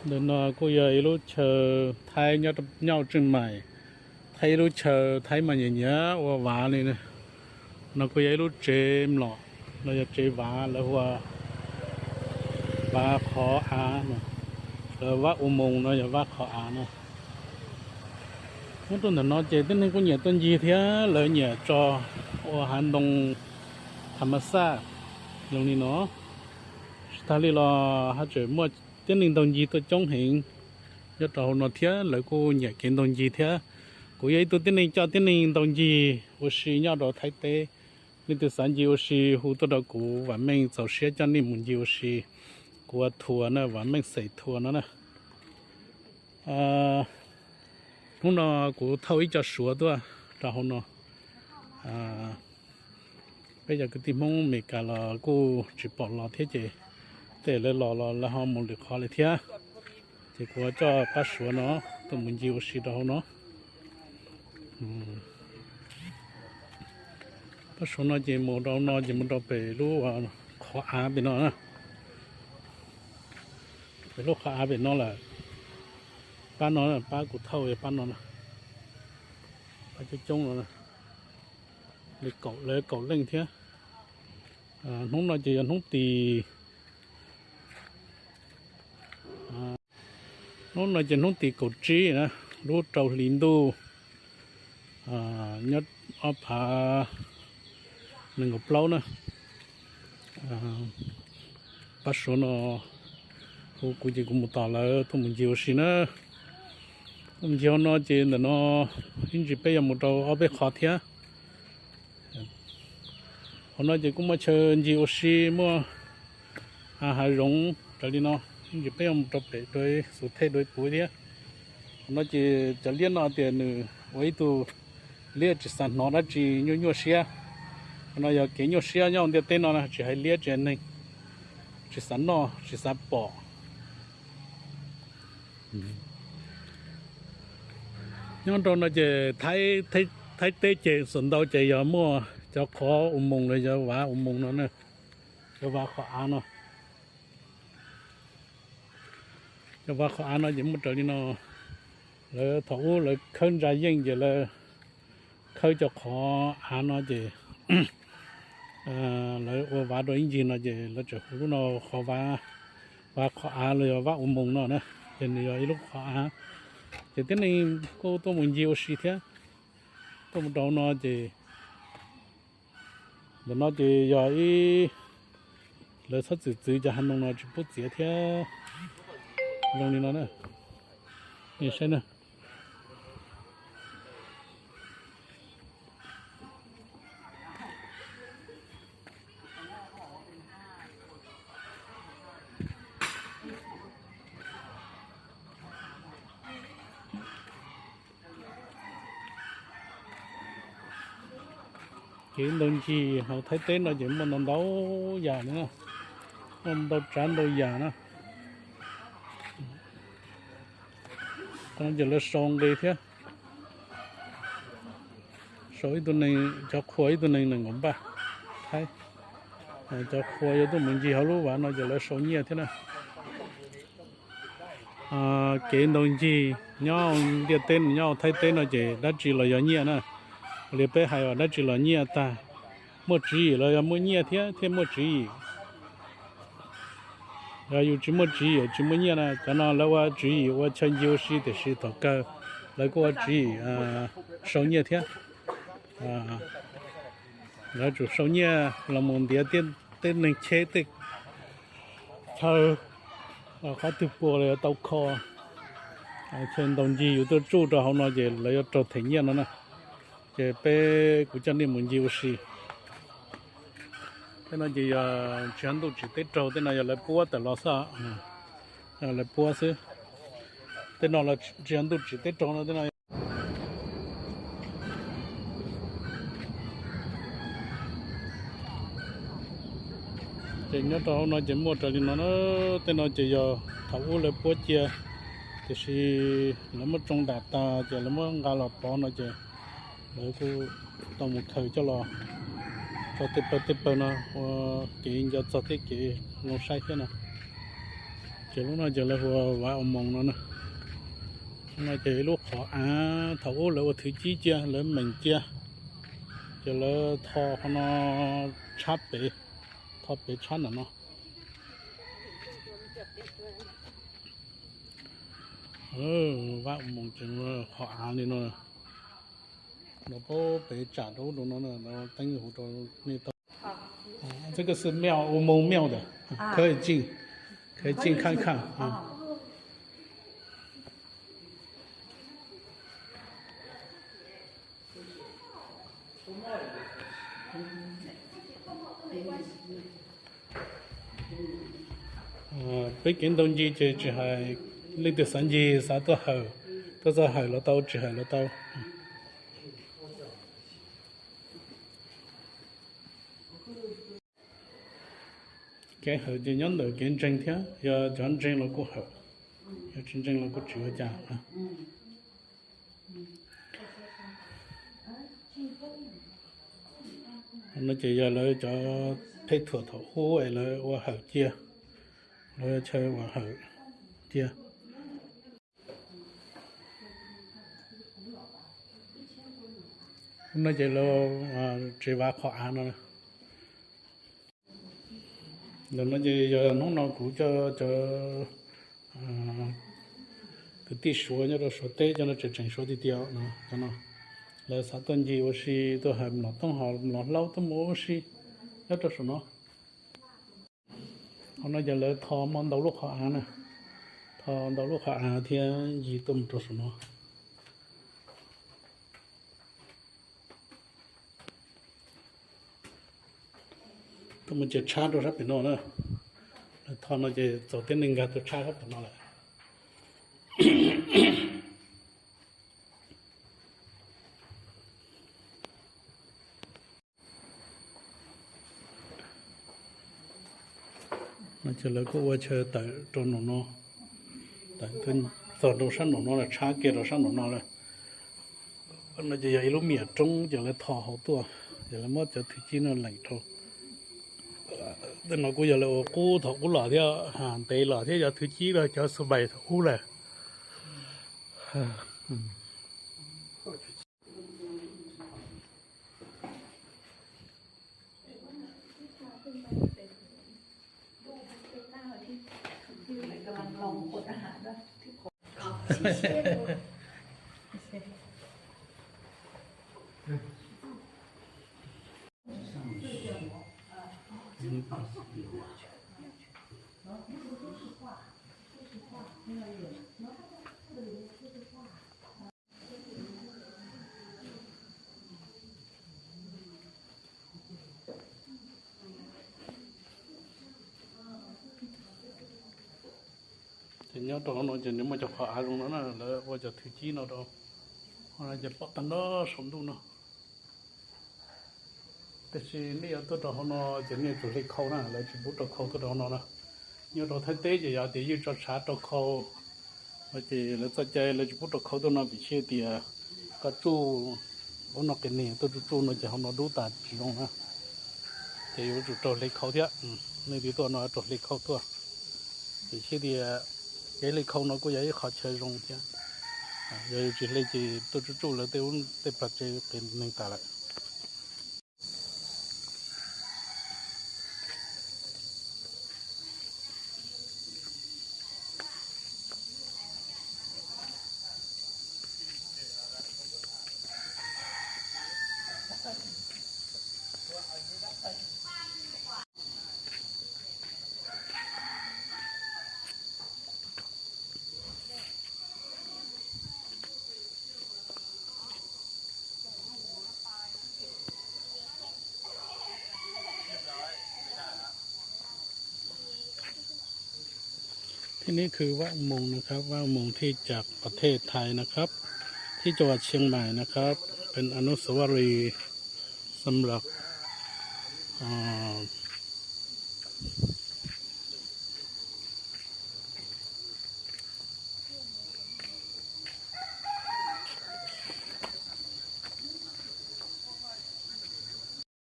Ntawm no kuj yog ib lub chaw Thaib nyob, nyob Tseej Maim, Thaib ib lub chaw Thaib mas nyiam nyiam ua vav li. No kuj yog ib lub tsev mlom, no yog tsev vav, lawv hu ua vav qhov av no, lawv vab u moos no yog vav qhov av no. Nyob rau ntawm no ces tib neeg kuj nyiam tuaj ncig thiab, lawv nyiam tso ua hav ntoo tham mas xaj zoo li no. Tsis tag li los haj tseem muaj tib neeg ntaus ncig tuaj coob heev nyob rau hauv no thiab, lawv kuj nyiam kev ntaus ncig thiab. Kuv yog ib tug tib neeg coj tib neeg ntaus ncig ua si nyob rau Thaib teb. Leej twg xav ncig ua si hu tuaj rau kuv, vam meej txaus siab coj nej mus ncig ua si. Kuv ua tour na, vam meej xeem tour no na. Hnub no kuv thauj ib co Suav tuaj rau hauv no. Peb cov kwv tij Hmoob Amelikas los kuj tsis pom los thiab ces tej lawv los los lawv ho mus lwm qhov li thiab. Ces kuv coj pab Suav no tuaj mus ncig ua si rau hauv no. Pab Suav no ces mus rau no ces mus rau pem lub qhov av pem no, pem lub qhov av pem no lawm. Pab no, pab kuv thauj pab no, pab coob coob no, li kaum, lawv kaum leej thiab. Hnub no ces yog hnub tim, hnub no ces hnub tim kaum tsib na, lub rau hli ntuj nyob ob phav nees nkaum plaub na. Pab Suav no hu kuv ces kuv mus tos lawv tuaj mus ncig ua si na. Tuaj mus ncig hauv no ces ntawm no ib ntsis peb yuav mus rau ob peb qhov thiab. Hauv no ces kuj muaj chaw ncig ua si, muaj hav zoov raws li no. Ib ntsis peb yuav mus rau pem dua ib xus thej dua ib puv thiab. Hauv no ces cov liab no tias nws ua ib tug liab tsis xav hnov dab tsi nyuaj nyuaj siab. Qhov no yog kev nyuaj siab nyob hauv ntiaj teb no na, tsis hais liab tsis hais neeg, tsis xav noj tsis xav pom. Nyob rau no ces Thaib teb ces xuas ntau ces yog muaj cov qhov u moos los yog vav u moos no na, cov vav qhov av no. Cov vav qhov av no ces muaj raws li no. Lawv thaum ub lawv khawb ntsa yeej ces lawv khawb cov qhov av no ces lawv ua vav rau ib ncig no ces lawv tseem hu lub no qhov vav, vav qhov av los yog vav u moos no na. Ces nws yog ib lub qhov av, ces tib neeg kuj tuaj mus ncig ua si thiab. Tuaj mus rau no ces ntawm no ces yog ib, lawv txhob txwm txwv cov hav noog no tsis pub txiav thiab. Zoo li no na, saib na. Kev ntaus ncig hauv Thaib teb no ces muaj ntau ntau yam na, muaj ntau tsav ntau yam na. Qhov no ces lawv sau nqe thiab, sau ib tug neeg, cov qhua ib tug neeg nees nkaum npaj Thaib, cov qhua yuav tuaj mus ncig hauv lub vav no ces lawv sau nyiaj thiab na. Kev ntaus ncig nyob ntiaj teb, nyob Thaib teb no ces dab tsi los yog nyiaj na. Ua li peb hais uas dab tsi los nyiaj tag, muaj tswv yim los yog muaj nyiaj thiab, thiaj muaj tswv yim. Yog yus tsis muaj tswv yim tsis muaj nyiaj na. Cov no lawv ua tswv yim ua chaw ncig ua si tiam sis thaum kawg lawv kuj ua tswv yim sau nyiaj thiab. Lawv tsum sau nyiaj los mus ntiav tej neeg cheb tej chaw, qhov twg puas los yuav tau kho. Chaw ntaus ncig yus tuaj tsuj rau hauv no ces lawv yuav raug them nyiaj no na. Ces peb, kuv coj nej mus ncig ua si. Tej no ces yog tsis yog ntuj tsim teb raug, tej no yog lawv puab tawm los xwb, lawv puab xwb. Tej no los tsis yog ntuj tsim teb raug no, tej no ces nyob rau hauv no ces muaj raws li no na. Tej no ces yog thaum ub lawv puab cia, tiam sis lawv muab tsoo ntam tas ces lawv muab nqa los pov no ces lawv kuj tau mus khaws coj los rau tej pawg tej pawg no ua kev nco txog thiab kev zoo saib thiab no. Ces lub no ces lawv hu ua Vav Ua Moos no na. Lub no ces ib lub qhov av thaum ub lawv ua thwv cib cia, lawv meem cia, ces lawv tho qhov no tshab pem, tho pem tshab ntawm no. Vav Ua Moos ces qhov av li no, los pab pem tsam rau ub rau no, teeb huv rau nej tau. 这个是庙，乌蒙庙的，可以进，可以进看看啊。 Peb kev ntaus ncig ces tsis hais leej twg xav ncig xav tuaj hawm, tuaj txog hawm los tau, tsis hawm los tau. Kev hawm ces nyob ntawm kev ntseeg thiab, yog cov ntseeg los kuj hawm, yog tsis ntseeg los kuj tsis ua cas. No ces yog lawv cov pej thuam thaum ub es lawv ua hawm cia, lawv chaw ua hawm cia. No ces lawv tsev vav qhov av no. Ntawm no ces yog hnub no kuv coj cov kwv tij Suav nyob rau Suav teb cov no tseem tseem Suav tiag tiag no, cov no lawv xav tuaj ncig ua si, tuaj hawm mlom tooj hos mlom hlaub tuaj mus ua si nyob rau saum no. Qhov no ces lawv tho muaj ntau lub qhov av na, tho ntau lub qhov av thiab ncig tuaj mus rau saum no. Tuaj mus ces tshab rau sab pem no na. Lawv tho no ces txaus tib neeg nkag tuaj tshab sab pem no lawm. No ces lawv kuj ua chaw tawm rau nraum no, tawm txog rau sab nraum no lawm, tshab kiag rau sab nraum no lawm. No ces yog ib lub me nyuam roob ces lawv tho hauv tuaj, ces lawv muab cov thwv cib no leem rau. Tej no kuj yog lawv ua qub thaum qub los thiab, ntev los thiab, yog thwv cib los cov xu npais thaum qub lawm. Ces nyob rau hauv no ces nws muaj cov qhov av zoo no na, lawv ua cov thwv cib no rau, ces pom tag nrho saum ntuj no. Tiam sis nej yuav tuaj rau hauv no ces nej tsum hle khau na, lawv tsis pub rau khau tuaj rau hauv no na. Nyob rau Thaib teb ces yog tias ywj tso tshav rau khau, ces lawv txoj cai lawv tsis pub rau khau tuaj no vim thiaj tias koj tsuj, ub no qias neeg tuaj tsuj tsuj no ces hauv no dub tas tsis zoo na. Ces yuav tsum raug hle khau thiab. Nej twb tuaj no raug hle khau tuaj, vim thiaj tias kev hle khau no kuj yog ib qhov chaw zoo thiab. Yog yus tsis hle ces tuaj tsuj tsuj lawv tej ub tej plag tsev qias neeg tas lawm.ที่นี่คือวัดอุโมงค์นะครับ วัดอุโมงค์ที่จากประเทศไทยนะครับ ที่จังหวัดเชียงใหม่นะครับ เป็นอนุสาวรีย์สำหรับ อ่า